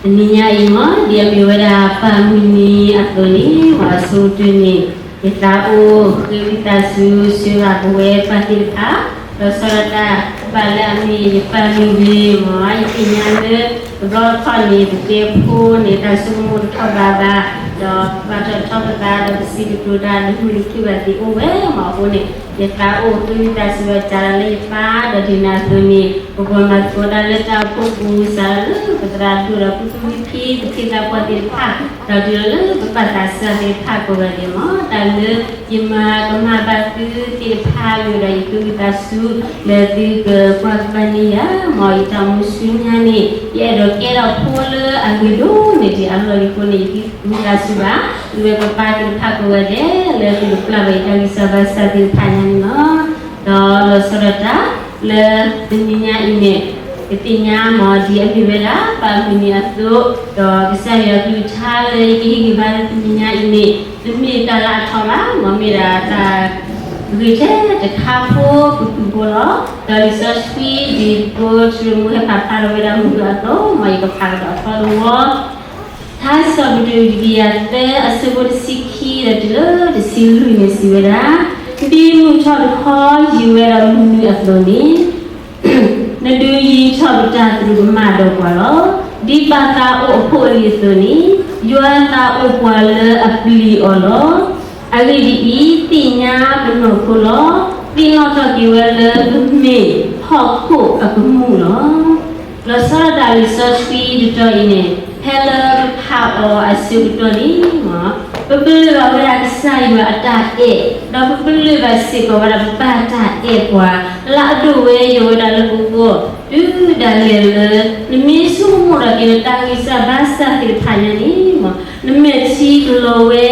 တနံၤညါအံၤမ့ၢ် ဒ်အမ့ၢ်ဝဲဒၣ်ပၢ်မုၢ်နံၤအသိးန့ၣ် မ်အဆိကတၢၢ်န့ၣ် ယသးအိၣ်ဃ့ဝံသးစူၤ ဆှၢဘၣ်ပဝဲပၢ်သ့ၣ်တဖၣ် ဒီးဆီဒၣ်တၢ် ပၢ်လၢအမ့ၢ်ယပၢ်မုၢ်နံၤ မ်ယသ့ၣ်ညါလၢ တဘျီတခီၣ်န့ၣ် ပတဲဖိန့ၣ် တၢ်ဆိကမိၣ်တထီၣ်ဘးဘၣ် ဒီးပာ်ထီၣ်ထီပသး ဒီးပစံးကတိၤတၢ် တမုာ်တခုၣ်ဘၣ်သ့ၣ်အိၣ်ဝဲ မ်အဃိန့ၣ် ယသးအိၣ်ဃ့ဝံသးစူၤ စးလၢယပၢ် ဒီးဒ်န့ၣ်အသိးန့ၣ် ပကမၤသကိးတၢ်လၢတၢ်အိၣ်ဖှိၣ်ပူၤ စးလၢပသရၣ်ဒိၣ်ဒီး ပသူၣ်ဖှံသးညီသ့ၣ်တဖၣ် ဒီးတုၤလီၤလၢပပၢ်သးစၢ်သ့ၣ်တဖၣ်ကိးဂၤဒဲး မ်တၢ်လၢယမၤကမၣ်ဘၣ်သုသ့ၣ်တဖၣ် မ့ၢ်ဒီးယဃ့ဝံသးစူၤ လၢသုကကွၢ်ကပၤန့ၢ်ယၤ မ်ယတၢ်မူဆူညါန့ၣ် ယအဲၣ်ဒိးကဲထီၣ်ဖိလၢအဂ့ၤဒိၣ်န့ၢ်ဒံးအလီၢ်အဃိန့ၣ် ယဃ့ဝံသးစူၤဘၣ် သုဝဲပပၢ်သ့ၣ်တဖၣ်ကိးဂၤဒဲး လၢသုကပျၢ်ဘၣ်ယတၢ်ဂံၢ်စၢ်ဘါစၢ်သ့ၣ်တဖၣ်ညါန့ၣ်လီၤ. ဒီးလီၤဆီဒၣ်တၢ် လၢတနံၤညါအံၤန့ၣ် ကသ့ၣ်ညါ မ်ဒ်အမ့ၢ်ဝဲဒၣ် ပၢ်မုၢ်နံၤအသိး ဒီးကစၢ်ယွၤအကလုၢ်ကထါလၢယကဟ့ၣ်ဂံၢ်ဘါလၢတနံၤညါအံၤန့ၣ် တမ့ၢ်တၢ်လၢအထီဘၣ် မ်မ့ၢ်ဒၣ်တၢ်ဂ့ၤထဲတခါဖိ ပကုၢ်ဖိလီၤ. ဒီးလံာ်စီဆှံဒ်ပဖိတရူးမူဟဲဖးဖျါထီၣ်ဝဲဒၣ်မုၢ်အသိး မ်ယကဖးကဒီးအသီတဝီ ထါစံးပတြၢၤ တကယၤသၢ အဆၢဖိတဆံခံ ဒီးတုၤလၢတဆံလွံၢ်န့ၣ်စံးဝဲဒၣ်, ဒ်မုၢ်ထီၣ်တခီယံၤဝဲဒီးမုၢ်နုာ်အသိးန့ၣ် နဒုးယံၤထီၣ်ပတၢ်သရူးကမၣ်ဒီးပှၤလီၤ. ဒ်ပၢ်သးအိၣ်အဖိအလံၤအသိးန့ၣ် ယွၤသးအိၣ်ပှၤလၢအပျံၤအီၤလီၤ. အဂ့ၢ်ဒ်အံၤ, သ့ၣ်ညါပနီၢ်ခိလီၤ. သ့ၣ်နီၣ်ထီၣ်က့ၤဝဲလၢပမ့ၢ်ဟီၣ်ခိၣ်အကမူၣ်လီၤ. လီၤဆီဒၣ်တၢ်လံာ်စီဆှံတတီၤအံၤန့ၣ် ဖဲလၢပဖးအီၤအဆၢကတီၢ်န့ၣ် ပကလုၢ်ဘၣ်ဝဲဒၣ်ကစၢ်ယွၤအတၢ်အဲၣ်, ဒီးပကလုၢ်ဘၣ်စ့ၢ်ကီးဝဲဒၣ်ပပၢ်တၢ်အဲၣ်ပှၤ လၢအဒိၣ်ဝဲယိာ်ဝဲဒၣ်လၢပဂီၢ် တုၤဒၣ်လဲာ်လၢ နမ့ၢ်ဆိကမိၣ်ထီၣ်က့ၤနတၢ်ဂံၢ်စၢ်ဘါစၢ်သ့ၣ်တဖၣ်ညါန့ၣ် နမဲာ်ထံကလီၤဝဲ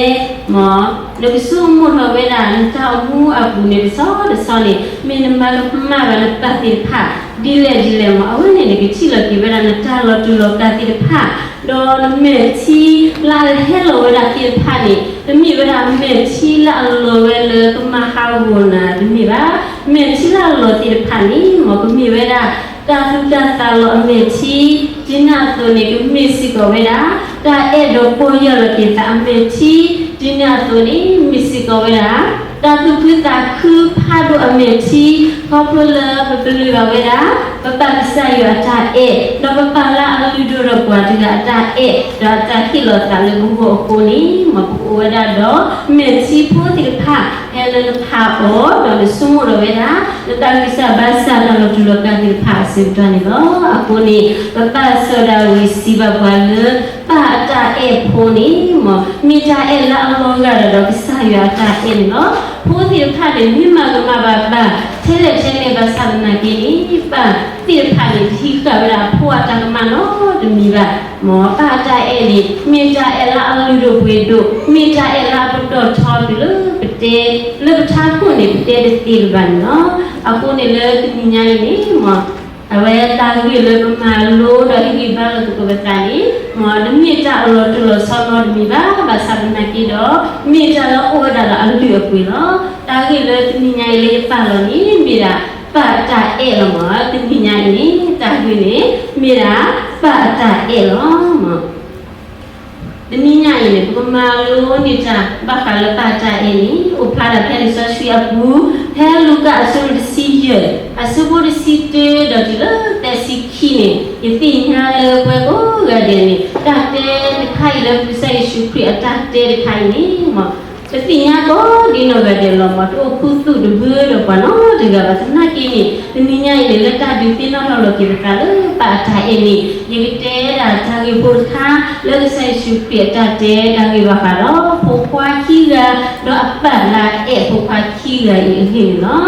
မ်နကဆိကမိၣ်ထီၣ်ဝဲဒၣ် နတၢ်အိၣ်မူအပူၤန့ၣ် တဆီတဆီန့ၣ် မ့ၢ်နမၤကမၣ်ဘၣ်နပၢ်သ့ၣ်တဖၣ် ဒ်လဲၣ်ဒ်လဲၣ် မ်အဝဲန့ၣ် နကထံၣ်လီၤက့ၤဝဲဒၣ်နတၢ်လီၤတူာ်လီၤကာ်သ့ၣ်တဖၣ်, ဒီးနမဲာ်ထံလၢအဟဲလီၤဝဲဒၣ်သ့ၣ်တဖၣ်န့ၣ် တမ့ၢ်ဝဲဒၣ်မဲာ်ထံလၢအလီၤဝဲလၢကမၤဟးဂီၤနၤတမ့ၢ်ဘၣ်. မဲာ်ထံလၢအလီၤသ့ၣ်တဖၣ်န့ၣ် မ်ကမ့ၢ်ဝဲဒၣ် တၢ်သူၣ်တၢ်သးလီၤအမဲာ်ထံ, ဒ်န့ၣ်အသိးန့ၣ် ကမ့ၢ်စ့ၢ်ကီးဝဲဒၣ် တၢ်အဲၣ်ဒိးပီၢ်ယၢ်လီၤက့ၤသးအမဲာ်ထံ, ဒ်န့ၣ်အသိးန့ၣ် မ့ၢ်စ့ၢ်ကီးဝဲဒၣ် တၢ်သူၣ်ခုသးခုဖးဒိၣ်အမဲာ်ထံ, ခီဖျိလၢပပလၢၢ်ဘၣ်ဝဲဒၣ် ပပၢ်ကစၢ်ယွၤအတၢ်အဲၣ်, ဒီးပပၢ်လၢအလုၢ်ဒိၣ်ဒီးပှၤတဂၤအတၢ်အဲၣ်, ဒီးအတၢ်ဟ့ၣ်လီၤသးလၢပဂီၢ်အဃိန့ၣ် မ်ပကအိၣ်ဝဲဒၣ်ဒီး မဲာ်ထံဖိသ့ၣ်တဖၣ် ဖဲလၢနဖးအီၤ ဒီးနဆိကမိၣ်ထီၣ်ဝဲဒၣ် နတၢ်ဂံၢ်စၢ်ဘါစၢ်တၢ်လီၤတူာ်လီၤကာ်သ့ၣ်တဖၣ်အဆၢကတီၢ်န့ၣ်လီၤ. အဃိန့ၣ် ပပၢ်စီၤဒၤဝံးစံးဘၣ်ပှၤလၢ ပၢ်အတၢ်အဲၣ်ဖိန့ၣ် မ်မ့ၢ်တၢ်အဲၣ်လၢအလီၤဂာ်ဒၣ်ဒီးကစၢ်ယွၤအတၢ်အဲၣ်န့ၣ်လီၤ. ဖိသ့ၣ်တဖၣ်န့ၣ် မ့ၢ်မၤကမၣ်ဘၣ်ပၢ် ထဲလဲၣ်ထဲလဲၣ် ဘၣ်ဆၣ်သနာ်က့န့ၣ် ပၢ်သ့ၣ်တဖၣ်န့ၣ် တဟံးဃာ်ဝဲဒၣ်အဖိအတၢ်ကမၣ်နီတမံၤဘၣ်. မ်ပၢ်အတၢ်အဲၣ်န့ၣ် မ့ၢ်တၢ်အဲၣ်လၢအလုၢ်ဒိၣ်ပှ့ၤဒိၣ်, မ့ၢ်တၢ်အဲၣ်လၢအပတီၢ်ထီတုၤလၢပတဲ လၢပထးခိၣ်န့ၣ် ပတဲတသ့လၢၤဘၣ်န့ၣ်လီၤ. အဃိန့ၣ်လၢတနံၤညါအံၤန့ၣ် မ် အဝဲတၢ်ဂ့ၢ်လၢပမၤလိဒီးဟ့ၣ်ဂံၢ်ဘါလိာ်သကိးပသးန့ၣ် မ်တမ့ၢ်တၢ်အလီၤတူာ်လီၤဆီနီတမံၤဘၣ်, ဘၣ်ဆၣ်သနာ်က့ဒီး မ့ၢ်တၢ်လၢအအိၣ်ဝဲဒၣ်ဒီးအလုၢ်အပှ့ၤလီၤ. တၢ်ဂ့ၢ်လၢတနံၤညါအံၤလၢယပာ်လီၤန့ၣ် မ့ၢ်ဒၣ်ပၢ်အတၢ်အဲၣ်လီၤ. မ်တနံၤညါအံၤန့ၣ် တၢ်ဂ့ၢ်န့ၣ် မ့ၢ်ဒၣ်ပၢ်အတၢ်အဲၣ်လီၤ. မ် တနံၤညါအံၤန့ၣ် ပကမၤလိန့ၢ်တၢ်ဘၣ်ဃးလၢပၢ်အတၢ်အဲၣ်န့ၣ် အိၣ်ဖျါဒၣ်ဖဲလံာ်စီဆှံအပူၤ ဖဲလူၤကၣ်အဆၢဒိၣ်တဆံယဲၢ် အဆၢဖိတဆံတၢ ဒီးတုၤလၢသၢဆံခံန့ၣ် ယသ့ၣ်ညါလၢပှၤကိးဂၤဒဲးန့ၣ် တၢ်တဲတခါအံၤလၢပကစၢ်ယ့ၣ်ၡူးခရံာ်အတၢ်တဲတခါအံၤန့ၣ် မ် ပသ့ၣ်ညါကိးဒ်နီၢ်ဂၤဒဲးလီၤ. မ်တအိၣ်ခူသူၣ်တဘၢဒီးပှၤနီတဂၤဘၣ်. သနာ်က့န့ၣ် တနံၤညါအံၤန့ၣ် လၢတၢ်ဒုးသ့ၣ်နီၣ်ထီၣ်လီၤက့ၤပသးလၢပၢ်အတၢ်အဲၣ်န့ၣ် ယကတဲဒၣ်တၢ်ဂ့ၢ်ဖိတခါ လၢကစၢ်ယ့ၣ်ၡူးခရံာ်အတၢ်တဲတၢ်ဂ့ၢ်ဘၣ်ဃးဒီး ဖိခွါခံဂၤ ဒီးအပၢ်လၢအအဲၣ်ဖိခွါခံဂၤအံၤအဂ့ၢ်န့ၣ်လီၤ.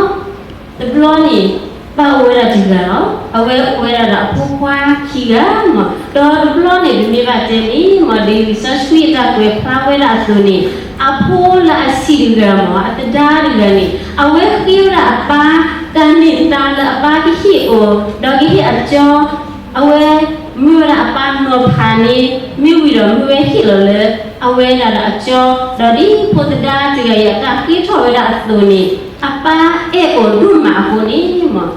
တဘျီန့ၣ် ပၢ်အိၣ်ဝဲဒၣ်တဂၤလီၤ. အဝဲအိၣ်ဝဲဒၣ်ဒီးအဖိခွါခံဂၤမး, ဒီးတဘျီန့ၣ် ပမ့ၢ်ဘၣ်တဲန့ၣ် မ်ဒ်လံာ်စီဆှံအတၢ်ကွဲးဖျါဝဲဒၣ်အသိးန့ၣ် အဖိလၢအဆံးတဂၤမး အသဒါတဂၤန့ၣ် အဝဲဃ့ဝဲဒၣ်အပၢ် တၢ်န့ၢ်သါလၢအပၢ်ကဟ့ၣ်အီၤ ဒီးကဟ့ၣ်အကၠီ အဝဲမၢဝဲဒၣ်အပၢ်နီၤဖးန့ၣ် မ့ၢ်ဝံၤဒီးမ့ၢ်ဝဲဟ့ၣ်လီၤလၢ အဝဲဒၣ်ဒီးအကၠီ ဒီးဒ်ဖိသဒါတဂၤအံၤအတၢ်ဃ့ထီၣ်ဝဲဒၣ်အသိးန့ၣ် အပၢ်အဲၣ်အီၤဒိၣ်မးအဃိန့ၣ် မ်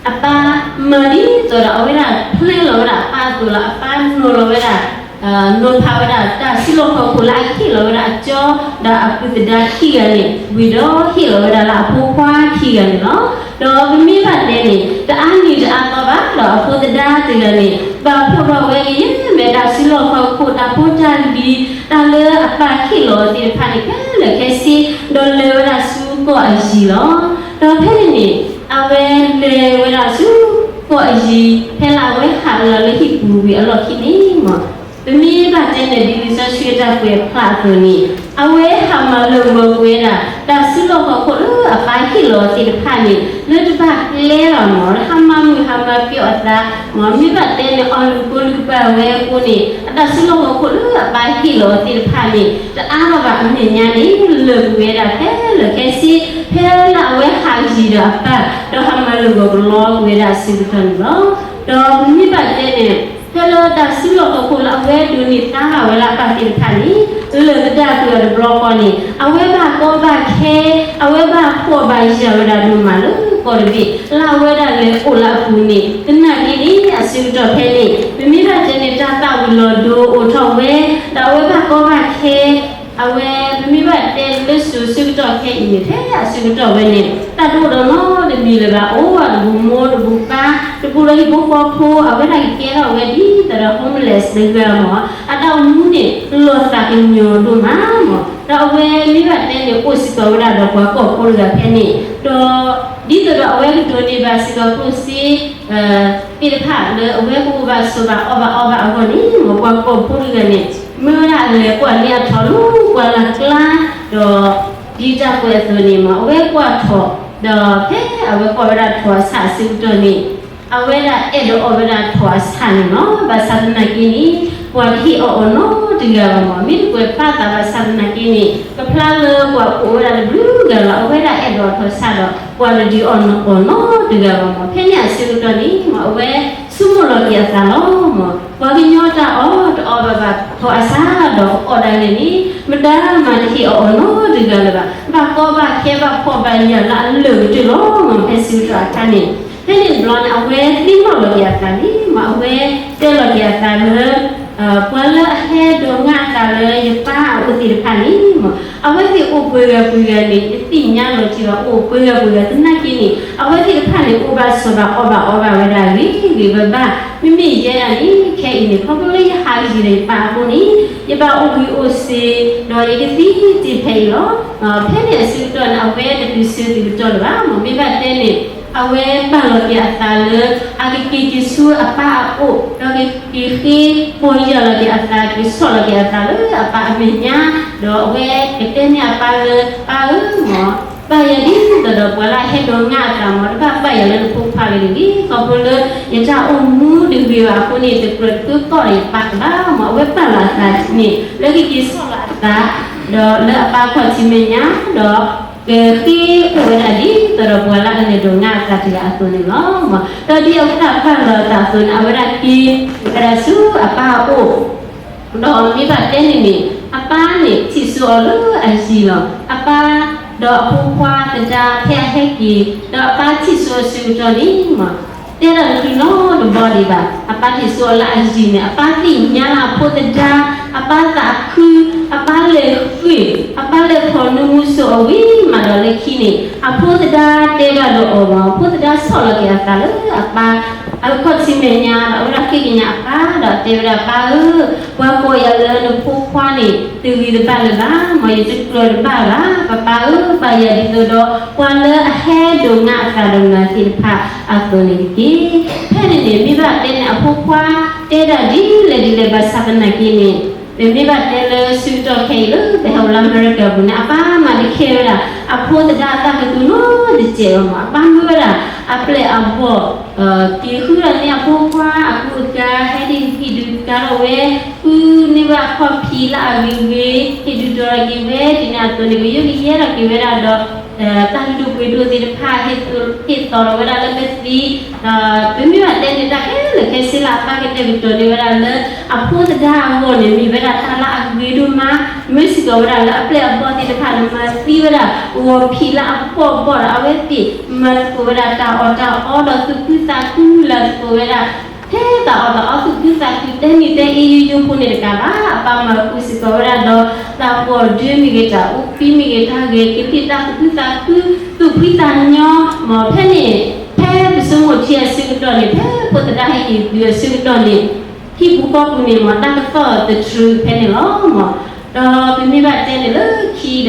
အပၢ်မၤဒ်သိးဒီးအဝဲဒၣ်ဖျဲလီၤဝဲဒၣ်အပၢ်အသိးလီၤ. အပၢ်နီၤလီၤဝဲဒၣ် နီၤဖးဝဲဒၣ်တၢ်စုလီၢ်ခီၣ်ခိၣ်လၢအဟ့ၣ်လီၤဝဲဒၣ်အကၠီ ဒီးအပုၢ်သဒါခံဂၤန့ၣ် ဝံၤဒီးဟ့ၣ်လီၤဝဲဒၣ်လၢအဖိခွါခံဂၤန့ၣ်လီၤ. ဒီးပမ့ၢ်ဘၣ်တဲန့ၣ် တအါနံၤတအါသီဘၣ် ဒီးအဖိသဒါတဂၤန့ၣ် ဘၣ်ဖှီၣ်ထီၣ်ဝဲကယဲၢ်မ့ၢ်တၢ်စုလီၢ်ခီၣ်ခိၣ် တၢ်ဖိတၢ်လံၤ တၢ်လၢအပၢ်ဟ့ၣ်လီၤအီၤသ့ၣ်တဖၣ်န့ၣ် ခဲလၢာ်ခဲဆ့ ဒီးလဲၤဝဲဒၣ်ဆူကီၢ်အယံၤလီၤ. ဒီးဖဲန့ၣ်န့ၣ် အဝဲလဲၤဝဲဒၣ်ဆူကီၢ်အယံၤ ဖဲလၢအဝဲဟးလီၤလၢဟံၣ်ပူၤဝံၤအလီၢ်ခံန့ၣ်မး ပမ့ၢ်ဘၣ်တဲန့ၣ် ဒ်လံာ်စီဆှံအတၢ်ကွဲးဖျါအသိးန့ၣ် အဝဲဟးမၤလၢာ်ဂီၤကွံာ်ဝဲဒၣ် တၢ်စုလီၢ်ခီၣ်ခိၣ်လၢအပၢ်ဟ့ၣ်လီၤအီၤသ့ၣ်တဖၣ်န့ၣ် လၢတဘၣ်ကျဲလီၤမး ဟးမၤမုာ်ဟးမၤပျီအသးမး မ့ၢ်ဘၣ်တဲန့ၣ် အီၣ်လုၢ်ကိလုၢ်ပာ်ဝဲအဃိန့ၣ် အတၢ်စုလီၢ်ခီၣ်ခိၣ်လၢအပၢ်ဟ့ၣ်လီၤအီၤသ့ၣ်တဖၣ်န့ၣ် တအါလီၤဘၣ်အမဲာ်ညါန့ၣ် လၢာ်ကွံာ်ဝဲဒၣ်ခဲလၢာ်ခဲဆ့ ဖဲလၢအဝဲဟးယံၤဒီးအပၢ် ဒီးဟးမၤလၢာ်ဂီၤကလီကွံာ်ဝဲဒၣ်အဆၢကတီၢ်န့ၣ်လီၤ. ဒီးပမ့ၢ်ဘၣ်တဲန့ၣ် ဖဲလၢတၢ်စုလီၢ်ခီၣ်ခိၣ်လၢအဝဲဒိးန့ၢ်သါဘၣ်ဝဲလၢအပၢ်သ့ၣ်တဖၣ်န့ၣ် လၢာ်သဒၣ်ကွံာ်အီၤတဘျီဃီန့ၣ် အဝဲဘၣ်ကီဘၣ်ခဲ အဝဲဘၣ်ဖှီၣ်ဘၣ်ယာ်ဝဲဒၣ်ဒိၣ်မးလၢကီၢ်တဘ့ၣ် လၢအဝဲဒၣ်လဲၤအိၣ်လၢအပူၤန့ၣ် သနာ်က့န့ၣ် အဆၢကတီၢ်ဖဲန့ၣ် ပမ့ၢ်ဘၣ်တဲန့ၣ် တၢ်သၣ်ဝံၤလီၤဒိအိၣ်ထီၣ်ဝဲ ဒီးအဝဲဘၣ်ကီဘၣ်ခဲ အဝဲ ပမ့ၢ်ဘၣ်တဲလၢစိၤဆၢကတီၢ်ခဲအံၤန့ၣ် ဖဲအဆၢကတီၢ်ဝဲန့ၣ် တၢ်တအိၣ်ဒီးနီတမံၤလၢၤဘၣ် အိၣ်ဝဲတဘူးမိၢ်တဘူးပၢ် တဘူးဒီးဟံၣ်ဖိဃီဖိ အဝဲဒၣ်ကကဲထီၣ်ဝဲဒ်သိးဒီး homeless တဂၤမး အတၢ်အိၣ်မူန့ၣ် လီၤသးကညီၤဒိၣ်မးမး ဒီးအဝဲမ့ၢ်ဘၣ်တဲန့ၣ် အိၣ်စ့ၢ်ကီးဝဲဒၣ်ဒီးပှၤကီၢ်ဖိတဂၤဖဲန့ၣ် ဒီး ဒ်သိးဒီးအဝဲကဒိးန့ၢ်ဘၣ်စ့ၢ်ကီးကျိၣ်စ့ သ့ၣ်တဖၣ်လၢအဝဲကအိၣ်ဘၣ်ဆိးဘၣ်အီၣ်ဘၣ်အီဘၣ်အဂီၢ်န့ၣ် ပှၤကီၢ်ဖိတဂၤန့ၣ် မ့ၢ်ဝဲဒၣ်အလဲၤကွၢ်လ့အထီၣ်လၢပှၢ်လၢ်ကျါ ဒီး ဒ်တၢ်ကွဲးအသိးန့ၣ်မး အဝဲကွၢ်ထီၣ် ဒီးဖဲအဝဲကွၢ်ဝဲဒၣ်ထီၣ်အဆၣ်အဆၢကတီၢ်န့ၣ် အဝဲဒၣ်အဲၣ်ဒိးအီၣ်ဝဲဒၣ်ထီၣ်အဆၣ်န့ၣ်လီၤ. ဘၣ်ဆၣ်သနာ်က့န့ၣ် ပှၤတဟ့ၣ်အီၤအီၤနီတဂၤဘၣ်မး မ့ၢ်တကွဲးဖျါသးဘၣ်ဆၣ်သနာ်က့န့ၣ် ကဖျါလၢပှၤအိၣ်ဝဲဒၣ်တဘျုးဂၤလီၤ အဝဲဒၣ်အဲၣ်ဒိးထီၣ်ဆၣ်ဒီး ပှၤတဒုးအီၣ်နီတဂၤဘၣ်မး ဖဲန့ၣ်အဆၢကတီၢ်န့ၣ်မး အဝဲဆိကမိၣ်လီၤက့ၤအသးလီၤမး ပှၤကညီတၢ်အီၣ်တအီဘၣ်ဘၣ်ထီၣ်အဆၣ်ဒီးကအီၣ်ဒၣ်လဲာ်န့ၣ် မတၤမၤတဟ့ၣ်အီၤအီၤနီတဂၤလၢၤဘၣ် ဘၣ်ကီဘၣ်ခဲဘၣ်ဖှီၣ်ဘၣ်ယာ်လၢအလၢာ်ကတၢၢ်လီၤမး ဖဲဆၢကတီၢ်အခါန့ၣ် ဖဲန့ၣ်တဘျီန့ၣ် အဝဲသ့ၣ်နီၣ်လီၤက့ၤအသးန့ၣ်မး အဝဲတဲလီၤက့ၤအသးလၢ ပှၤလၢအဟဲဒိးငါအသးလၢယပၢ်အအိၣ်သ့ၣ်တဖၣ်န့ၣ်မး အဝဲသ့ၣ်အိၣ်ပှဲၤဂၤပှဲၤဂၤန့ၣ် ယသ့ၣ်ညါလီၤတံၢ်ဘၣ် အိၣ်ပှဲၤဂၤပှဲၤဂၤသနာ်က့န့ၣ် အဝဲသ့ၣ်တဖၣ်န့ၣ် အိၣ်ဘၣ်ဆိးဘၣ်အီၣ်ဘၣ်အီဘၣ်ဝဲဒၣ်ဂ့ၤဂ့ၤဘၣ်ဘၣ် မ့မ့ၢ်ယဲဒၣ်န့ၣ် ခဲအံၤန့ၣ် ခီဖျိလၢယဟးယံၤဒီးယပၢ်အဃိန့ၣ် ယဘၣ်အိၣ်ဂံၢ်အိၣ်စ့ၤ ဒီးယကသံတ့ၢ်ဖဲအံၤလီၤ. ဖဲန့ၣ်အဆၢကတီၢ်န့ၣ် အဝဲတတုၤဆၢသ့ၣ်ကတီၢ်လၢၤဘၣ်မး မ့ၢ်ဘၣ်တဲန့ၣ် အဝဲပာ်လီၤက့ၤအသးလၢ အကက့ၤက့ၤဆူအပၢ်အအိၣ် ဒီးကက့ၤဃ့ပီၢ်ယၢ်လီၤက့ၤအသး က့ၤဆီၣ်လီၤက့ၤအသးလၢအပၢ်အမဲာ်ညါ ဒီးအဝဲကတဲန့ၢ်အပၢ်လၢ ပၢ်ဧၢမး ဘၣ်ယၤဒ်သိးဒီးပှၤလၢအဟဲဒိးငါအသးမး တဘၣ်ပာ်ယၤလၢနဖိခွါလၢၤတဂ့ၤ ခီဖျိလၢယတၢ်အိၣ်မူတဂ့ၤဘၣ်အဃိန့ၣ် တကြၢးတဃၢကီၣ်ဒီးယပၢ်ဘၣ်မး အဝဲပာ်လီၤအသးန့ၣ် လၢကက့ၤဆီၣ်လီၤအသး ဒီးလၢအပၢ်ခီၣ်ထံးမဲာ်ညါ ဒီး ကဃ့အိၣ်ဝဲဒၣ်ဒ်သိးဒီးပှၤလၢအလဲၤဒိးငါအသးတဂၤအသိးန့ၣ်လီၤ. ဒီးဒ်အဝဲဒၣ်ပာ်လီၤအသးအသိးန့ၣ် အဝဲဒၣ်က့ၤဝဲဒၣ်ဆူအပၢ်အအိၣ် ဒီးမ့ၢ်ဘၣ်တဲန့ၣ်န့ၣ် အပၢ်န့ၣ်ထံၣ်စိအီၤလၢအယံၤလီၤ. အပၢ် ဒီးအဖိခွါသဒါဖဲအဟဲက့ၤ ဒီးအပၢ်ထံၣ်စိအီၤဆၢကတီၢ်န့ၣ်မး တဲဒၣ်တချုးနီတဘျီဒံးဘၣ် အပၢ်ထံၣ်စိအီၤလၢအယံၤန့ၣ် အပၢ်သ့ၣ်ညါလၢအဖိသဒါ အပၢ်သးခု အပၢ်လဲၤဃ့ၢ် အပၢ်လဲၤဖီၣ်နၢမူစိအီၤဝံၤမးဒီးလၢခံန့ၣ် အဖိသဒါတဲဘၣ်ဒီးအီၤမး အဖိသဒါဆီၣ်လီၤက့ၤအသးလၢအပၢ် အခီၣ်ထံးမဲာ်ညါ ဒီးအဝဲဒၣ်ဃ့ကညးအပၢ် ဒီးတဲဝဲဒၣ်ပၢ်ဧၢ ပှၤကိးယၤလၢနဖိခွါန့ၣ် တဂ့ၤတဘၣ်လၢၤဘၣ် မ့ၢ်ယတကြၢးတဘၣ်ဘၣ် ပၢ်ပၢ်ဧၢ ပၢ်ယၤဒ်သိးဒီး ပှၤလၢအဟဲဒိးငါအသးဒီးနၤသ့ၣ်တဖၣ်အသိးန့ၣ်တက့ၢ်. ဖဲန့ၣ်န့ၣ် မ့ၢ်ဘၣ်တဲန့ၣ် အဖိခွါတဲဒၣ်ဒ်လဲၣ်ဒ်လဲၣ်ဘၣ်ဆၣ်သနာ်က့န့ၣ် ပမ့ၢ်ဘၣ်တဲလၢဆၢကတီၢ်ခဲအံၤလၢပဟဲအိၣ်လၢအမဲရကၤပူၤန့ၣ် အပၢ်မၤတခဲဝဲဒၣ် အဖိသဒါအတၢ်ကတိၤနီတစဲးဘၣ်မး အပၢ်မၢဝဲဒၣ် အပျဲၢ်အဘီၣ် က့ၤဃုထီၣ်န့ၢ်အဖိခွါအကူအကၤ ဟဲဒုးဟံၣ်ဒုးကၤထီၣ်ဝဲ ဃုန့ၢ်ဘၣ်အခီၣ်ဖံးလၢအဂ့ၤဂ့ၤ ဟ့ၣ်ဒုးဒီးထီၣ်က့ၤဝဲ ဒ်န့ၣ်အသိးန့ၣ် ကယိကယဲထီၣ်က့ၤဝဲဒၣ်ဒီး တၢ်လုၢ်ဒိၣ်ပှ့ၤဒိၣ်သ့ၣ်တဖၣ် ဟ့ၣ်သိးထီၣ်ဝဲဒၣ်လၢကသံ ပမ့ၢ်ဘၣ်တဲန့ၣ် တၢ်ခဲလၢာ်ခဲဆ့လၢအပၢ်ကတဲာ်ကတီၤန့ၢ်ဝဲဒၣ်လၢ အဖိသဒါအဂီၢ်န့ၣ် မ့ၢ်ဝဲဒၣ်တၢ်လၢအဂ့ၤဒိၣ်မး မ့ၢ်စ့ၢ်ကီးဝဲဒၣ်လၢအပျဲၢ်အဘီၣ်သ့ၣ်တဖၣ်န့ၣ် မၤသံဝဲဒၣ် ဂီၤဖံးလၢအပီၢ်ဘီၣ်ဒီး အဝဲသ့ၣ်မၤသကိးဝဲဒၣ်တၢ်အီၣ်တၢ်အီဒီးသူၣ်ခုသးခုလၢသကိးဝဲဒၣ် ဖဲတၢ်အီၣ်တၢ်အီ သူၣ်ခုသးခု တဲနံၤတဲအ့ယိယိဖိန့ၣ်တကးဘၣ်, အပၢ်မၤဃုာ်စ့ၢ်ကီးဝဲဒၣ်ဒီး တၢ်ပီၣ်ဒၢမ့ၢ်ဂ့ၤ, တၢ်အိၣ်ဖှိၣ်မ့ၢ်ဂ့ၤ, တၢ်ဂဲၤကလံၣ်, တၢ်သူၣ်ခုသးခု, သူၣ်ဖှံသးညီ, မ်ဖဲန့ၣ်, ဖဲပဆိကမိၣ်ထံအဆၢကတီၢ်န့ၣ်, ဖဲဖိသဒါဟဲက့ၤတုၤအဆၢကတီၢ်န့ၣ်, ဟံၣ်ပူၤဃီပူၤန့ၣ် မ်တၢ်ကသီၣ်တတြူးဖဲန့ၣ်လီၤ. ဒီးပမ့ၢ်ဘၣ်တဲန့ၣ်လၢခံဒီး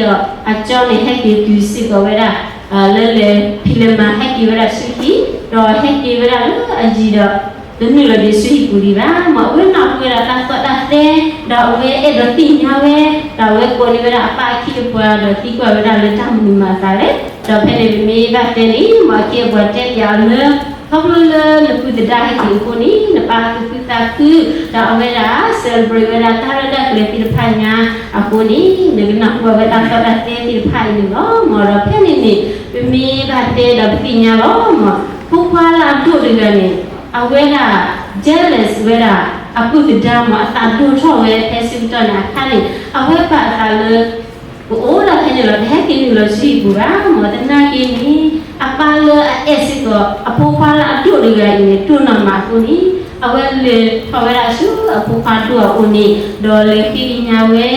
အကၠီန့ၣ်ဟဲက့ၤတုၤစ့ၢ်ကီးဝဲဒၣ် လၢလဲၤဖံးလဲၤမၤ ဟဲက့ၤဝဲဒၣ်ဆူဟံၣ်, ဒီးဟဲက့ၤဝဲဒၣ်လၢအယံၤဒီး တနုာ်လီၤဒံးဆူဟံၣ်ပူၤဒံးဘၣ်. မ်အဝဲနၢ်ဟူဝဲဒၣ်တၢ်ကီတၢ်ခဲ, ဒီးအဝဲအဲၣ်ဒိးသ့ၣ်ညါဝဲ, ဒီးအဝဲကိးန့ၢ်ဝဲဒၣ်အပၢ်အခ့အပှၤ ဒီးသံကွၢ်ဝဲဒၣ်လၢတၢ်မနုၤမၤအသးလဲၣ်. ဒီးဖဲန့ၣ်ပမ့ၢ်ဘၣ်တဲန့ၣ် မ်အခ့အပှၤတဲပၠးအီၤလၢ ခီဖျိလၢနပုၢ်သဒါဟဲက့ၤအဃိန့ၣ် နပၢ်သူၣ်ခုသးခု, ဒီးအဝဲဒၣ် celebrate ဝဲဒၣ်တၢ်ရဲၣ်တၢ်ကျဲၤသ့ၣ်တဖၣ်ညါအဃိန့ၣ် နကနၢ်ဟူဝဲတၢ်ကီတၢ်ခဲသ့ၣ်တဖၣ်အံၤန့ၣ်လီၤ. မ်ဒီးဖဲန့ၣ်န့ၣ် ပမ့ၢ်ဘၣ်တဲဒီးပသ့ၣ်ညါလီၤ. မ်ဖိခွါလၢအဒိၣ်တဂၤန့ၣ် အဝဲဒၣ် jealous ဝဲဒၣ် အပုၢ်သဒါ မ်အသးဒိၣ်ထီၣ်ဝဲဖဲဆၢကတီၢ်န့ၣ်အခါန့ၣ် အဝဲပာ်အသးလၢ ကအိၣ်ဒၣ်ဖဲန့ၣ်လီၤ, တဟဲက့ၤနုာ်လီၤဆူဟံၣ်ပူၤဘၣ်. မ်သနာ်က့န့ၣ် အပၢ်လၢအအဲၣ်စ့ၢ်ကီး အဖိခွါလၢအဒိၣ်တဂၤအံၤန့ၣ် ဒိၣ်နီၢ်မးအဃိန့ၣ် အဝဲလဲၤထီၣ်ဝဲဒၣ်ဆူအဖိခွါဒိၣ်အအိၣ်န့ၣ် ဒီးလဲၤဃ့ကညးဝဲ,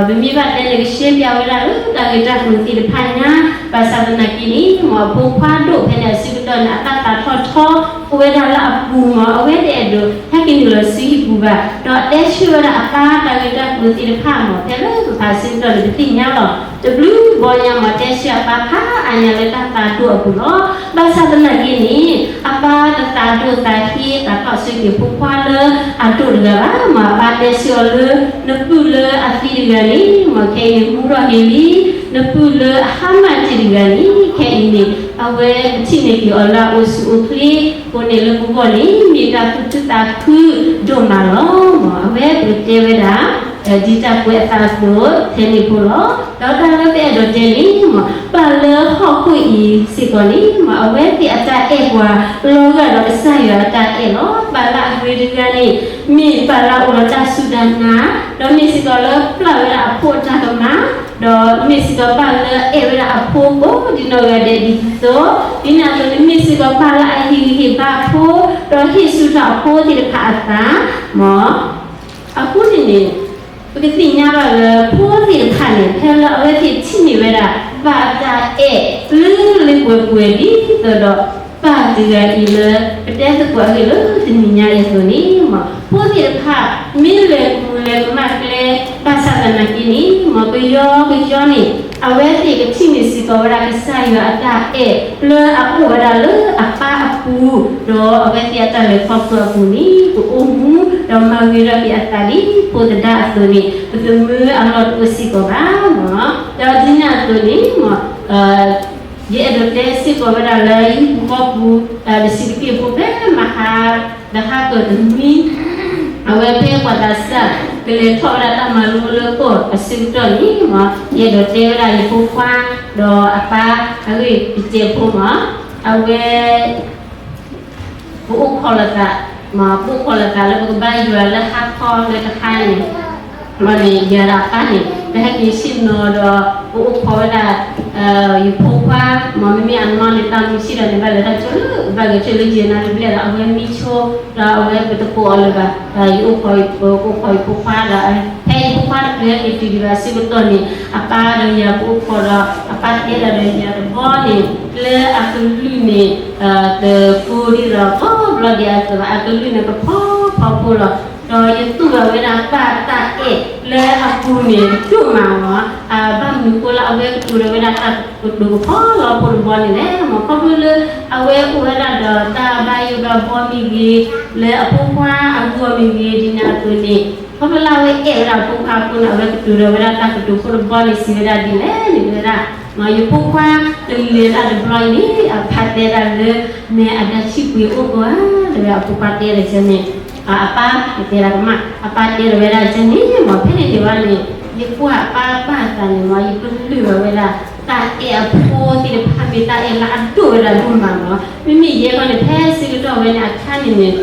ဒီးပမ့ၢ်ဘၣ်တဲန့ၣ် ကရှဲပၠးဝဲဒၣ်လၢတၢ်ဂ့ၢ်တၢ်ကျိၤသ့ၣ်တဖၣ်ညါ, ဘၣ်ဆၣ်သနာ်က့န့ၣ် မ်အဖိခွါဒိၣ်ဖဲန့ၣ်အဆၢကတီၢ်န့ၣ် အတၢ်သးထီၣ်ထီ အိၣ်ဝဲဒၣ်လၢအပူၤ မ်အဝဲတအဲၣ်ဒိး ဟဲက့ၤနုာ်လီၤဆူဟံၣ်ပူၤဘၣ်. ဒီးတဲဆၢဝဲဒၣ်အပၢ်တၢ်ဂ့ၢ်တၢ်ကျိၤသ့ၣ်တဖၣ် မ်ဖဲလၢပဖးဆၢကတီၢ်န့ၣ် ပသ့ၣ်ညါလီၤ. တဘျုးဘီညါ မ်တဲဆၢအပၢ်ဖးအါညါလၢတၢ်သးဒိၣ်အပူၤလီၤ. ဘၣ်ဆၣ်သနာ်က့န့ၣ် အပၢ်တသးဒိၣ်သးဟ့ သးထီၣ်ဆၢက့ၤဖိခွါလၢအဒိၣ်တဂၤဘၣ်. မ်အပၢ်တဲဆၢအီၤလၢ နပုၢ်လၢအသံတဂၤန့ၣ် မ်ခဲအံၤန့ၣ်မူထီၣ်က့ၤလံ, နပုၢ်လၢအဟါမၢ်တ့ၢ်တဂၤန့ၣ် ခဲအံၤန့ၣ် အဝဲပထံၣ်န့ၢ်က့ၤအီၤလၢအအိၣ်ဆူၣ်အိၣ်ချ့အဃိန့ၣ် လၢပဂီၢ်န့ၣ် မ့ၢ်တၢ်သူၣ်ခုသးခုဒိၣ်မးလီၤ. မ်အဝဲပကတဲဝဲဒၣ် ဒ်တၢ်ကွဲးအသးအသိး ထဲန့ၣ်ဖိလီၤ. ဒီးတၢ်လၢပအဲၣ်ဒိးတဲန့ၣ် မ်ပၢ်လၢဟီၣ်ခိၣ်အံၤစ့ၢ်ကီးန့ၣ် မ်အဝဲသ့ၣ်အတၢ်အဲၣ်ပှၤလီၤဂာ်ဒီးကစၢ်ယွၤအတၢ်အဲၣ်လီၤ. ပၢ်လၢအဂ့ၤတဂၤန့ၣ် မ့ၢ်ပၢ်လၢအအိၣ်ဒီးတၢ်စူၢ်တၢ်နာ်, ဒီးမ့ၢ်စ့ၢ်ကီးလၢပျၢ်ဝဲဒၣ်အဖိအတၢ်ကမၣ်, ဒီးမ့ၢ်စ့ၢ်ကီးပၢ်လၢအအဲၣ်ဝဲဒၣ်အဖိကိးဒ်နီၢ်ဂၤဒဲးဒ်သိးသိး, ဒ်န့ၣ်အသိးန့ၣ် မ့ၢ်စ့ၢ်ကီးပၢ်လၢအဟ့ၣ်ဂံၢ်ဟ့ၣ်ဘါအဖိ, ဒီးဟ့ၣ်ဆူၣ်ထီၣ်အဖိသ့ၣ်တဖၣ်အသး, မ် အဃိန့ၣ်န့ၣ် ပကသ့ၣ်ညါဘၣ်လၢဖိသ့ၣ်တဖၣ်န့ၣ် ဖဲလၢအဝဲသ့ၣ်ထံၣ်န့ၢ်ဝဲဒၣ် ပၢ်အတၢ်အဲၣ်လၢလၢပှဲၤပှဲၤဒ်သိးဒီး ပၢ်တဂၤအံၤလၢ ပတဲသကိးအဂ့ၢ်လၢတနံၤညါအံၤအသိးန့ၣ် မ်ဖိသ့ၣ်တဖၣ် မ့ၢ်လဲၤမူလဲၤကမၣ်ကျဲ ဘၣ်ဆၣ်သနာ်က့န့ၣ် မ်ပယီၤပယီၤန့ၣ် အဝဲသ့ၣ်ကထံၣ်န့ၢ်စ့ၢ်ကီးဝဲဒၣ်ကစၢ်ယွၤအတၢ်အဲၣ် လၢအအိၣ်ဝဲဒၣ်လၢအပၢ်အပူၤ, ဒီးအဝဲသ့ၣ်အတၢ်လဲၤခီဖျိအပူၤန့ၣ် ကအိၣ်မူ ဒီးမၤဂ့ၤထီၣ်က့ၤအသးဒ်ဖိသဒါအသိးန့ၣ် ပသမၢအလီၢ်တအိၣ်စ့ၢ်ကီးဘၣ်. ဒီးဒ်န့ၣ်အသိးန့ၣ် မ် ယအဲၣ်ဒိးတဲစ့ၢ်ကီးဝဲဒၣ်လၢ ဟံၣ်ပူၤဃီပူၤ တဆံးတက့ၢ်ဖိဖဲမဟါ ဒီးဟါကတနွံ အဝဲဖဲပှၤသးစၢ် ကလဲၤထီၣ်ဝဲဒၣ်တၢ်မၤလိလၢကီၢ်အဆၢကတီၢ်န့ၣ် မ်ယအဲၣ်ဒိးတဲဝဲဒၣ်ယဖိခွါ ဒီးအပၢ်အဂ့ၢ်တစဲးဖိမး အဝဲ ပအိၣ်ခိးလိာ်သး, မ်ပအိၣ်ခိးလိာ်သးလၢပကဘါယွၤလၢဟါခီလၢတဟါန့ၣ်, မ်န့ၣ် ယၤဒီးအပၢ်န့ၣ် ပဟဲက့ၤဆ့ၣ်နီၤဒီး ပအိၣ်ခိးဝဲဒၣ် ယဖိခွါ, မ်မ့မ့ၢ်အနီၢ်န့ၣ် တၢ်မုၢ်ဆ့ၣ်ဒီးန့ၣ် ဘၣ်လဲၤတၢ်ဆိလၢ ဘၣ်ဂဲၤဆိလၢယဲၢ်နၤတဘျဲၣ်ဒီး အဝဲမံဆိ ဒီးအဝဲပတကိးအီၤလၢၤဘၣ်, ဒီးယအိၣ်ခိးယဖိခွါဒီး ဖဲယဖိခွါတချုးဟဲက့ၤတုၤဒံးဘၣ်အဆၢကတီၢ်န့ၣ် အပၢ်ဒီးယၤပအိၣ်ခိးဒီး အပၢ်တဲဒၣ်ဒီးယၤတဘီန့ၣ် လၢအကလုၢ်န့ၣ် တကိးဒံးဒီးကိးဘျီဒံးအသိးဘၣ်, အကလုၢ်န့ၣ်ကဖီဖီဖိလီၤ. ဒီးယသူၣ်ဘၣ်ဝဲဒၣ်ပၢ်တၢ်အဲၣ်လၢအပူၤန့ၣ်ဒိၣ်မးလီၤ. ဘၣ်မနုၤဃိလၢအဝဲကတိၤဒီးဝဲဒၣ်တၢ်ကတိၤကဖီလီၤဖိတဘီန့ၣ်လဲၣ်, မ်ခီဖျိလၢအဝဲအိၣ်ဝဲဒၣ်ဒီးတၢ်ဘါယွၤဘၣ်ဘီမ့ၢ်ဂ့ၤ, လၢအဖိခွါအဂီၢ်မ့ၢ်ဂ့ၤ ဒ်န့ၣ်အသိးန့ၣ် ခီဖျိလၢအဝဲအဲၣ်ဝဲဒၣ်အဖိခွါအဃိန့ၣ် အဝဲကတိၤဒီးဝဲဒၣ်တၢ်ကတိၤဖိတဘီန့ၣ် စံးဝဲဒၣ်ဒ်လဲၣ်န့ၣ် တဲဝဲဒၣ် မ်ယဖိခွါတလဲၤတၢ်တဘျီအံၤန့ၣ် အဖါတဲဒၣ်လၢ မ့ၢ်အဒါဆံးပှ့ၤအိၣ်ကိးဧါ, တဲဝဲအဖိခွါတဲဒၣ်ကဲန့ၣ် အပၢ်တဲဒၣ်ကမၣ် အပၢ်တဲဒၣ်ဝဲဒၣ်ကဲန့ၣ် မ်ဖဲန့ၣ်န့ၣ်ဝဲန့ၣ် ယကွၢ်အပၢ်ဘၣ်အသးန့ၣ် မ်ယပလုၢ်ဘၣ်ဝဲဒၣ် တၢ်အဲၣ်အဖိသ့ၣ်တဖၣ်မ့ၢ်တၢ်အဲၣ်လၢအဒိၣ်ဝဲဒၣ်ဒိၣ်မးလီၤ. မ့မ့ၢ်ယဲခီန့ၣ် ဖဲဆၢကတီၢ်ဝဲန့ၣ်အခါန့ၣ်န့ၣ်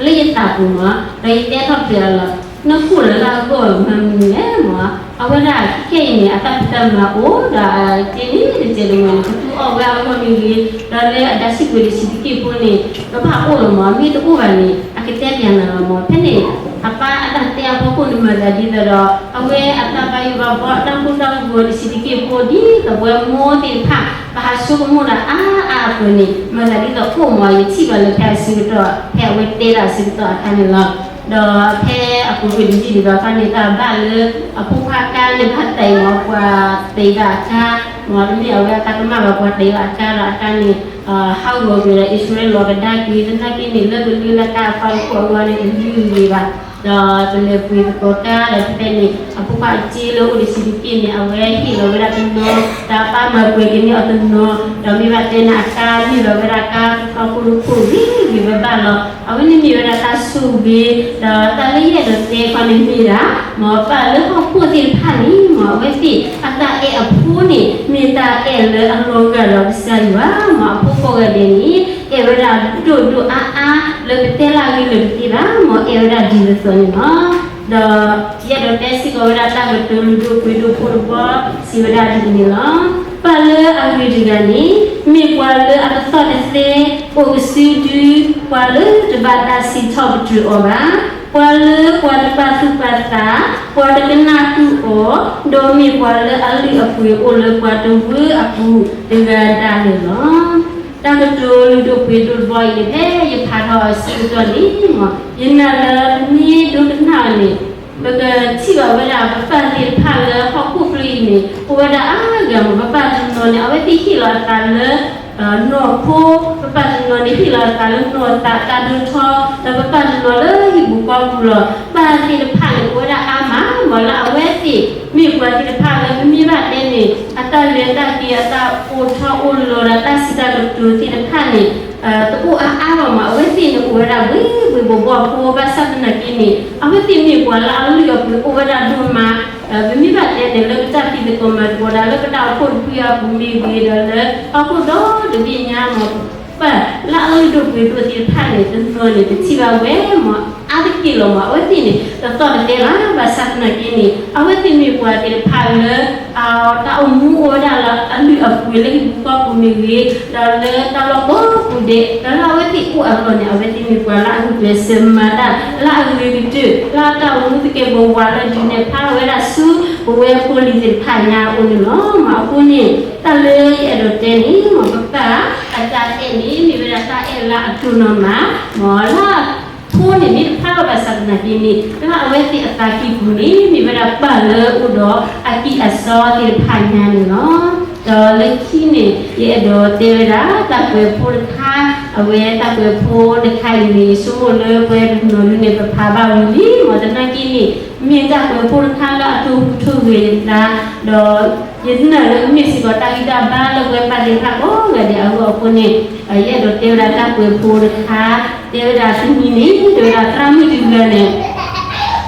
လၢယသးပူၤမး ဒီးယတဲထီၣ်ပတြၢၤအီၤလီၤ. နခိၣ်လၢလၢအဂီၢ်မၤမနုၤလဲၣ်မး, အဝဲဒၣ်ခဲအံၤန့ၣ် အတၢ်ဖံးတၢ်မၤအိၣ်ဒီး ကဲန့ၣ်တကဲးတမှဲၤန့ၣ် ကသူအီၣ်ဝဲအဂီၢ်မ့ၢ်ဂ့ၤ, ဒီးလၢအဒါဆံးပှ့ၤတဆံးတက့ၢ်ဖိန့ၣ် ကဘၣ်အိၣ်လီၤမး, မ့ၢ်တအိၣ်ဘၣ်န့ၣ် ကတဲပၠးနၤလီၤမၢ်. ဖဲန့ၣ် အပၢ်အတၢ်တဲအဖီခိၣ်န့ၣ် မၤသးဒ်သိးဒီး အဝဲအတၢ်ဘၣ်ယိၣ်ဘၣ်ဘီ တၢ်ဘူၣ်တၢ်ဘီ တဆံးတက့ၢ်ဖိ ဒ်သိးပဝဲမိၢ်သ့ၣ်တဖၣ် ပဟးဆိကမိၣ်တၢ်အါအါအသိးန့ၣ် မၤသးဒ်သိးအိၣ်မၢ် ယထံၣ်ဘၣ်လၢဖဲအဆၢကတီၢ် ဖဲအဝဲတဲတၢ်အဆၢကတီၢ်အခါန့ၣ်လီၤ. ဒီးဖဲအပူၤကွံာ်တယံာ်ဒံးဘၣ်အခါန့ၣ် တၢ်ဘၣ်လၢ အဖိခွါအကါန့ၣ် ဘၣ်တံာ်မၢ် ပှၤတံာ်ဘၣ်အကါ, မၢ်တမ့ၢ်အဝဲအတၢ်ကမၣ်ဘၣ် ပှၤတံာ်ဘၣ်အကါဒီးအကါန့ၣ် ဟးဂီၤကွံာ်ဒီးအံၣ်စရ့လးကဒါက့ၤ သနာ်က့န့ၣ် လၢကလုၢ်လၢကါအဖီခိၣ်အဂီၢ်န့ၣ် တလုၢ်ဂ့ၤဘၣ်. ဒီးပလဲၤပှ့ၤသကိးကါဒီးဖဲဖဲန့ၣ် အဖိခွါအစ့လၢအိၣ်တဆံးတက့ၢ်န့ၣ် အဝဲဟ့ၣ်လီၤဝဲဒၣ်တနီၤ, ဒီးအပၢ်မၤပှဲၤကန့ၢ်အီၤတနီၤ, ဒီးမ့ၢ်ဘၣ်တဲန့ၣ် အကါန့ၢ်လီၤဝဲဒၣ်ကါတခီခိၣ်တခိၣ်ဂ့ၤဂ့ၤဘၣ်ဘၣ်လီၤ. အဝဲန့ၣ်မ့ၢ်ဝဲဒၣ်တၢ်ဆိၣ်ဂ့ၤ, ဒီးတၢ်လၢယအဲၣ်ဒိးတဲခီန့ၣ်မ့ၢ်ဒၣ် မၢ်ပၢ်လၢဟီၣ်ခိၣ်သ့ၣ်တဖၣ်န့ၣ် မၢ်အဝဲသ့ၣ်အတၢ်အဲၣ်အဖိန့ၣ် မ့ၢ်တၢ်အဲၣ်လၢအလီၤဂာ်ဒီးကစၢ်ယွၤ, မၢ်အဖိကိးဂၤဒဲးန့ၣ် အဲၣ်ဝဲဒၣ်ဒိၣ်ဒိၣ်အါအါ လၢပတဲလၢအဂ့ၤလၢာ်တသ့ဘၣ်, မၢ်အဲၣ်ဝဲဒၣ်ဒ်သိးသိးန့ၣ်လီၤ. ဒီးယအဲၣ်ဒိးတဲစ့ၢ်ကီးဝဲဒၣ်တၢ်ကတိၤလုၢ်ဒိၣ်ပှ့ၤဒိၣ်ဖိတဘီ စံးဝဲဒၣ်ဒ်အံၤန့ၣ်လီၤ. ပၢ်လၢအဂ့ၤတဂၤန့ၣ် မ့ၢ်ပှၤလၢအတသီၣ်တသဲ, အိၣ်ကစုဒု, ပှၤလၢတဘၣ်တၢ်စံးထီၣ်ပတြၢၤအီၤဘၣ်, ပှၤလၢပှၤတပာ်သူၣ်ပာ်သး, ပှၤတကနၣ်ဃုာ်အီၤ, ဒီးမ့ၢ်ပှၤလၢအလုၢ်အပှ့ၤအိၣ်လၢပှၤတဝၢအပူၤတဂၤဒၣ်န့ၣ်လီၤ. တၢ်ကတိၤလုၢ်ဒိၣ်ပှ့ၤဒိၣ်တဘီအံၤန့ၣ် ဖဲယဖးထီၣ်အဆၢကတီၢ်န့ၣ် မၢ် ယနာ်လၢပမ့ၢ်ဒိကနၣ်အီၤန့ၣ် ပကထံၣ်ဘၣ်ဝဲဒၣ်ပပၢ်သ့ၣ်တဖၣ်လၢဟီၣ်ခိၣ်ချၢအံၤန့ၣ် အိၣ်ဝဲဒၣ်အါဂၤမၢ်. ပပၢ်တနီၤန့ၣ် အဝဲသ့ၣ်ဟ့ၣ်လီၤအသးလၢ နီၢ်ခိ, ပပၢ်တနီၤန့ၣ် ဟ့ၣ်လီၤအသးလၢနီၢ်သးတၢ်ဒိၣ်ထီ, ဒီးပပၢ်တနီၤလၢဟံၣ်ပူၤဃီပူၤလီၤ. ပၢ်သ့ၣ်တဖၣ်န့ၣ် အိၣ်ဝဲဒၣ်အါမး မၢ်လၢအဝဲသ့ၣ် မ့ၢ်ပှၤသ့ၣ်တဖၣ်လၢပမ့ၢ်ဘၣ်တဲန့ၣ် အတၢ်လဲၤတၢ်က့ၤ အတၢ်အိၣ်ထီၣ်အိၣ်လီၤဒီးတၢ်စံးတၢ်ကတိၤသ့ၣ်တဖၣ်န့ၣ် တအိၣ်အါအါဘၣ်မၢ်. အဝဲသ့ၣ်န့ၣ်အိၣ်ဝဲဒၣ်ဘှ့ၣ်ဘှ့ၣ်ဘှီၣ်ဘှီၣ်ဖိ ဘၣ်ဆၣ်သနာ်က့န့ၣ် အဝဲသ့ၣ်မ့ၢ်ပှၤလၢအလုၢ်အပှ့ၤအိၣ်ဝဲဒၣ်ဒိၣ်မး ပမ့ၢ်ဘၣ်တဲန့ၣ် လၢပတၢ်ဖံးသကိးမၤသကိးတၢ်လၢပတၢ်အိၣ်ဖှိၣ်တဖုအပူၤမ့ၢ်ဂ့ၤ ဒီးလၢဟီၣ်ခိၣ်ဒီတဘ့ၣ်ညါမၢ် ပၢ်လၢအလုၢ်ဒိၣ်ပှ့ၤဒိၣ်သ့ၣ်တဖၣ်န့ၣ် တနီၤန့ၣ် ပထံၣ်ဘၣ်ဝဲမၢ် အါတက့ၢ်လီၤမၢ်. အဝဲသ့ၣ်န့ၣ် တသီၣ်တသဲဘၣ် ဘၣ်ဆၣ်သနာ်က့န့ၣ် အဝဲသ့ၣ်မ့ၢ်ပှၤသ့ၣ်တဖၣ်လၢ အတၢ်အိၣ်မူအိၣ်ဝဲဒၣ်လၢအလုၢ်အပှ့ၤလၢဟံၣ်ပူၤဃီပူၤမ့ၢ်ဂ့ၤ ဒီးလၢတၢ်လီၢ်ကိးပူၤဒဲး ဒီးလၢအဝဲသ့ၣ်အိၣ်အလီၢ်န့ၣ် အဝဲသ့ၣ်မ့ၢ်ပှၤလၢအဂုာ်ကျဲးစၢးမၤတၢ်လၢအဂ့ၤကတၢၢ် လၢအတၢ်အိၣ်မူသကဲးပဝးလၢဒုးနဲၣ်ဖျါဝဲဒၣ်ဆူ ပဝဲဖိလံၤသ့ၣ်တဖၣ်ညါအအိၣ်န့ၣ်လီၤမၢ်. အဃိန့ၣ် တၢ်လၢယအဲၣ်ဒိးတဲန့ၣ် မၢ်ပပၢ်အတၢ်အဲၣ်န့ၣ် မ့ၢ်ဝဲဒၣ်တၢ်အဲၣ်လၢအဒိၣ်နီၢ်မး မၢ်လၢ ဖိန့ၣ်မ့ၢ်တဖျါဘၣ်ဆၣ်သနာ်က့န့ၣ် လၢအဝဲသ့ၣ်အသးကံၢ်ပူၤန့ၣ် မ့ၢ်ဝဲဒၣ်ပၢ်လၢအိၣ်ဒီးအကံၢ်အစီသ့ၣ်တဖၣ်ညါန့ၣ်လီၤ. ဒီးလၢခံန့ၣ် ယအဲၣ်ဒိးတဲဝဲဒၣ်တၢ်ကွဲးဖိတခါ, အဝဲတၢ်ကွဲးဖိတခါအံၤန့ၣ် ယဆိကမိၣ်လၢပဝဲတနီၤဒုန့ၣ် ပဖးဘၣ်ဝံၤလံမၢ်. သနာ်က့န့ၣ် မ့ၢ်တၢ်ကွဲးဖိတခါလၢအတိၢ်ဟူးထိၣ်ဂဲၤယသး, ဒီး ယနာ်လၢမ့ၢ်စ့ၢ်ကီးတၢ်ဂံၢ်တၢ်ဘါလၢ ပဝဲပၢ်သ့ၣ်တဖၣ်ကိးဂၤဒဲးအဂီၢ်အဃိန့ၣ် ယအဲၣ်ဒိးတဲဝဲဒၣ်တၢ်ကွဲးဖိတခါ, တဲဝဲဒၣ်တနံၤန့ၣ် တဲဝဲဒၣ်သရၣ်မုၣ်တဂၤန့ၣ်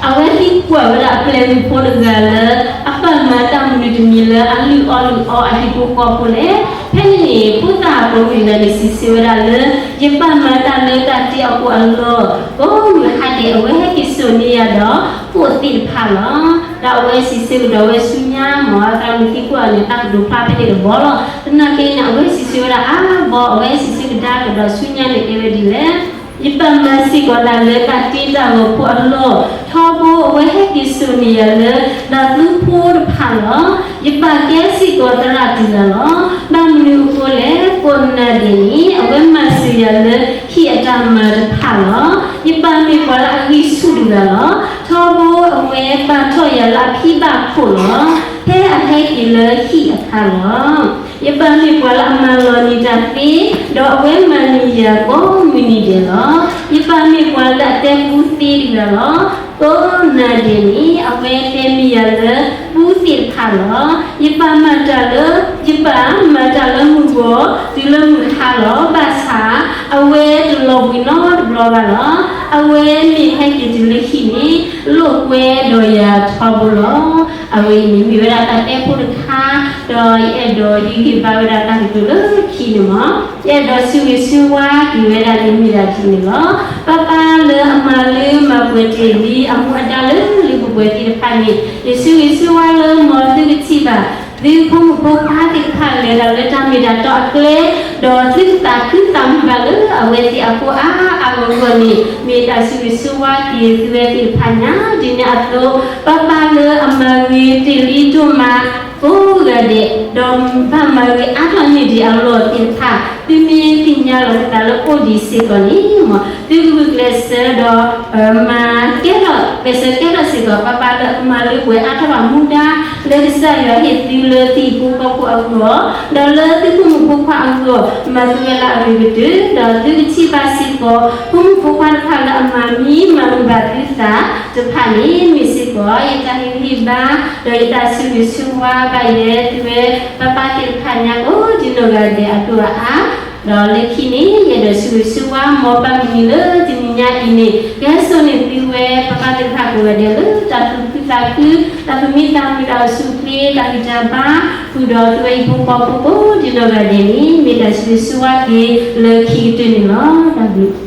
အဝဲသံကွၢ်ဝဲဒၣ်အပျဲၢ်မုၣ်ဖိတဂၤလၢ အပၢ်မၤတၢ်မနုၤတမံၤလၢအလုၢ်အီၣ်လုၢ်အီအဟံၣ်ဖိဃီဖိလဲၣ်. ဖဲန့ၣ်န့ၣ် ဖိသၣ်အပျဲၢ်မုၣ်တဂၤန့ၣ် စံးဆၢဝဲဒၣ်လၢ ယပၢ်မၤတၢ်လၢတၢ်တ့အီၣ်ကိၣ်အလီၢ် ကိးမုၢ်ဟါဒဲး အဝဲဟဲက့ၤစိာ်န့ၢ်ယၤဒီး ကိၣ်သ့ၣ်တဖၣ်လီၤ. ဒီးအဝဲစံးဆၢကဒီးဝဲဆူညါမၢ် သရၣ်မုၣ်သံကွၢ်န့ၣ် တၢ်ကတိၤဖျါဖဲန့ၣ်တဘီလီၤ. သနာ်က့န့ၣ် အဝဲစံးဆၢဝဲဒၣ်အါဘီ အဝဲစံးဆၢကဒါကဒီးဆူညါန့ၣ် တဲဝဲဒ်လဲၣ်. ယပၢ်မၤစ့ၢ်ကီးတၢ်လၢတၢ်တ့တၢ်ဂီၤဖိအလီၢ် ထီဘိအဝဲဟဲက့ၤစိာ်န့ၢ်ယၤလၢ တၢ်သူဖိတဖၣ်လီၤ. ယပၢ်ကဲစ့ၢ်ကီးသရၣ်တဂၤလီၤ. ဘၣ်မနုၤအဃိလဲၣ်, ကိးနၤဒဲးန့ၣ် အဝဲမၤစၢၤယၤလၢဟံၣ်အတၢ်မၤတဖၣ်လီၤ. ယပၢ်မ့ၢ်ပှၤလၢအဂံၢ်ဆူၣ်တဂၤလီၤ. ထီဘိအဝဲပာ်ထီၣ်ယၤလၢအဖံဘၣ်ခိၣ်လီၤ. ဖဲအဟဲက့ၤလၢဟံၣ်အခါလီၤ. ယပၢ်မ့ၢ်ပှၤလၢအမၤလီၤနံၤတၢ်သ့, ဒီးအဝဲမၤန့ၢ်ယၤကိးမုၢ်နံၤဒဲးလီၤ. ယပၢ်မ့ၢ်ပှၤလၢအတဲကူသ့တဂၤလီၤ. ကိးနၤဒဲးန့ၣ် အဝဲတဲမ့ၢ်ယၤလၢကူသ့ၣ်တဖၣ်လီၤ. ယပၢ်မၤတၢ်လၢ, ယပၢ်မၤတၢ်လၢမုၢ်ဂီၤ တုၤလၢမုၢ်ဟါလီၤ. ဘၣ်ဆၣ် အဝဲတလီၤဘှံးနီတဘျီဘၣ်လီၤ. အဝဲမ့ၢ်ဟဲက့ၤတုၤလၢဟံၣ်န့ၣ် လိာ်ကွဲဒီးယၤထီဘိလီၤ. အဝဲအံၤန့ၣ်မ့ၢ်ဝဲဒၣ်တၢ်တဲဖိတခါ, ဒီးယအဲၣ်ဒိးဟ့ၣ်ဂံၢ်ဘါဝဲဒၣ်တၢ်ကတိၤလၢခံန့ၣ်မၢ်, ယအဲၣ်ဒိးဆၢဂ့ၤဆၢဝါက့ၤဝဲဒၣ်န့ၣ်မ့ၢ်ဒၣ်ဒ်န့ၣ်လီၤ. ပၢ်ပၢ်လၢအမၤလၢမၤပှဲၤတ့ၢ်လံအမူအဒါလၢလၢပှဲၤပှဲၤသ့ၣ်တဖၣ်န့ၣ် ယဆၢဂ့ၤဆၢဝါလၢမ်သုကထံၣ်ဘၣ် သုဖိမုၣ်ဖိခွါသ့ၣ်တဖၣ်လဲၤတၢ်လၢတၢ်မ့ၢ်တၢ်တီအကျဲ, ဒီးသုကသးခုသးမုာ်ဘၣ်လၢအဝဲသ့ၣ်အဃိအါအါဂီၢ်ဂီၢ်န့ၣ် မ့ၢ်တၢ်ဆၢဂ့ၤဆၢဝါက့ၤသုဝဲသ့ၣ်တဖၣ်ညါ ဒ်န့ၣ်အသိး ပၢ်ပၢ်လၢအမၤဂ့ၤတ့ၢ်လံဒိၣ်မးကိးဂၤဒဲး, ဒီးဘၣ်မၤဂ့ၤအါထီၣ်န့ၢ်ဒံးအလီၢ်သ့ၣ်တဖၣ် သုမ့ၢ်သ့ၣ်ညါလီၤက့ၤသးလၢအိၣ်ဒံးစ့ၢ်ကီးန့ၣ် မ်သုကဂုာ်ကျဲးစၢးဒီး မၤကဲထီၣ် ကျဲးစၢးကဲထီၣ်စ့ၢ်ကီး ပၢ်ပၢ်လၢအမၤလၢပှဲၤအါထီၣ်ဘၣ်မူဒါ လၢကစၢ်ယွၤဟ့ၣ်သုလၢသုဟံၣ်ဖိဃီဖိအဂီၢ်, ဒီးလၢသုဖိမုၣ်ဖိခွါအဂီၢ် မၤသုဝဲလၢအဂ့ၤကတၢၢ်, ဒီးသုကထံၣ်ဘၣ်စ့ၢ်ကီး ဖိမုၣ်ဖိခွါတဖၣ်လၢအမၤမံမၤမုာ်ဘၣ်သုသးတဖၣ်န့ၣ် မ့ၢ်စ့ၢ်ကီး ယတၢ်ဟ့ၣ်ဂံၢ်ဟ့ၣ်ဘါ ဒီးယတၢ်ဆၢဂ့ၤဆၢဝါဘၣ်ယဲ သုဝဲပၢ်ပၢ်သ့ၣ်တဖၣ်ညါကိးဒံနီၢ်ဂၤဒဲးအဒိၣ်အအါ ဒီးလၢခံန့ၣ် ယအဲၣ်ဒိးဆၢဂ့ၤဆၢဝါ မ်ပၢ်မုၢ်နံၤလၢတနံၤညါအံၤန့ၣ် ကဟဲစိာ်န့ၢ်သုဝဲပၢ်ပၢ်သ့ၣ်တဖၣ်ကိးဂၤဒဲးလၢ တၢ်သူၣ်ခုသးခု, တၢ်သူၣ်မံသးမုာ် တၢ်အိၣ်ဆူၣ်အိၣ်ချ့ တၢ်ဂံၢ်တၢ်ဘါ ဃုာ်ဒီးသုဝဲဟံၣ်ဖိဃီဖိကိးဒံနီၢ်ဂၤဒဲးန့ၣ် မ့ၢ်တၢ်ဆၢဂ့ၤဆၢဝါက့ၤလၢခံကတၢၢ်န့ၣ်လီၤ. တၢ်ဘျုး